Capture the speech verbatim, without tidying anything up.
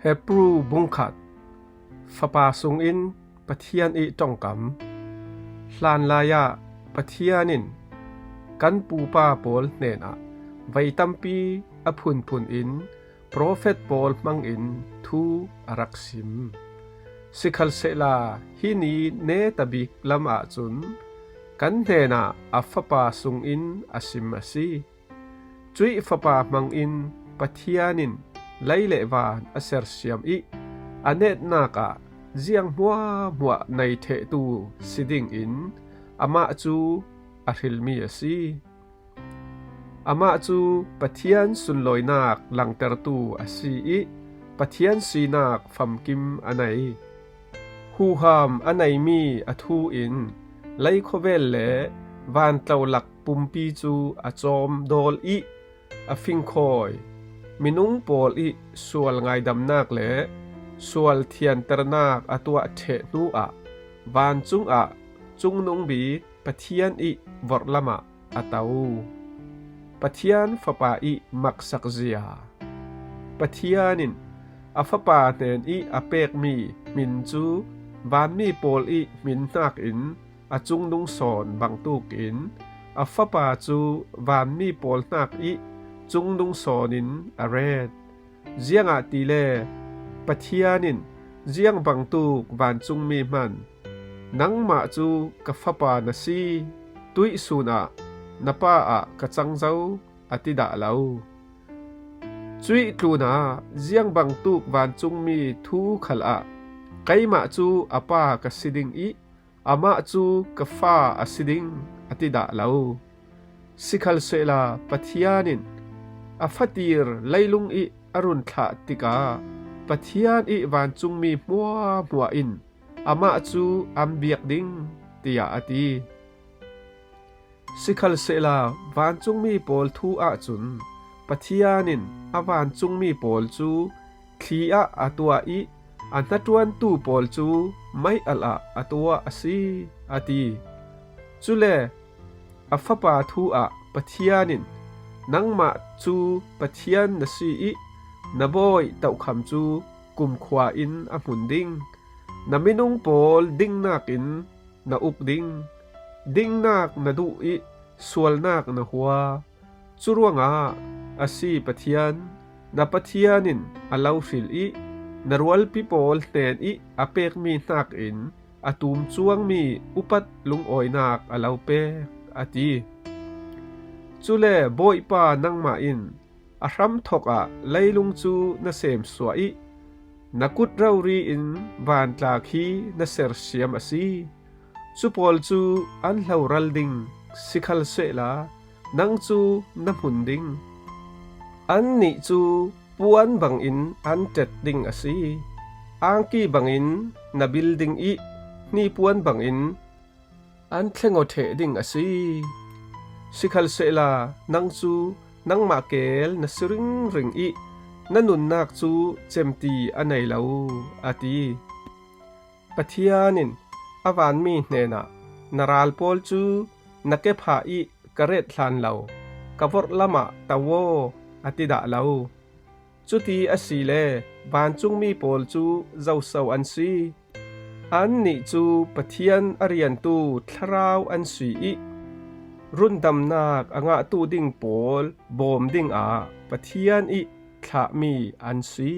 Hebru bungkhat. Fapa sungin Pathian ih ṭongkam. Hlanlai-ah Pathian in kan pupa pawl hnenah vei tampi a phunphun in profet pawl hmangin thu a rak sim. Sikhalsehla hih ni neta bik lamah cun kan hnenah a Fapa sungin a sim a si. Cuih Fapa hmangin Pathian in lei le van a sersiam ih a netnak ah ziang hmuahhmuah nei ṭhehtu si dingin amah cu a hrilmi a si. Amah cu Pathian sunlawinak langtertu a si ih Pathian sinak famkim a nei. Huham a neimi a thu in lei khuavel le vantlo lak pumpi cu a cawm dawl ih a fingkhawi. Minung pawl ih sual ngaidamnak le sual thianternak a tuah ṭheh hnuah vancung ah Cungnung Bik Pathian ih vorhlam ah a to. Pathian Fapa ih maksak zia. Pathian in a Fapa hnen ih a pekmi hmin cu vanmi pawl ih hmin hnakin a cungnung sawn bangtuk in a Fapa cu vanmi pawl hnak ih cungnung sawn in a ret. Ziangahtile Pathian in ziang bangtuk vancungmi hman, "Nangmah cu ka Fapa na si, tuihsun ah na Pa ah ka cang zo," a ti dah lo. Cuih tlunah ziang bangtuk vancungmi thu khalah, "Keimah cu a Pa ka si ding ih amah cu ka Fa a si ding," a ti dah lo. Sikhalsehla Pathian in a fatir leilung ih a run thlah tikah Pathian ih vancungmi hmuahhmuah in amah cu an biak ding, tiah a ti. Sikhalsehla vancungmi pawl thu ahcun Pathian in a vancungmi pawl cu thli ah a tuah ih a hnaṭuantu pawl cu mei-alh ah a tuah a si, a ti. Cule a Fapa thu ah Pathian in, "Nangmah cu Pathian na si ih na bawi tokham cu kumkhua in a hmun ding. Na minung pawl dingnak in na uk ding. Dingnak na duh ih sualnak na hua. Curuangah a si Pathian, na Pathian in a lo hril ih na rualpi pawl hnen ih a pekmi hnakin a tum cuangmi upat lungawinak a lo pek," a ti. Cule Bawipa nangmah in a hramthawk ah leilung cu na semsuah ih na kut rori in vantlak hi na sersiam a si. Cu pawl cu an hloral ding, sikhalsehla nang cu na hmun ding. Annih cu puan bangin an ṭet ding a si. Angki bangin na bil ding ih hnipuan bangin an thleng aw ṭheh ding a si. Sikhalsehla nang cu nangmah keel na si ringring ih na nunnak cu cemti a nei lo, a ti. Pathian in a vanmi hnenah, "Na ral pawl cu na kepha ih ka ret hlan lo, ka vorhlam ah to aw," a ti dah lo. Cuti asile vancungmi pawl cu zoso an si? Annih cu Pathian a riantu thlarau an si ih rundamnak a ngahtu ding pawl bawm dingah Pathian ih thlahmi an si.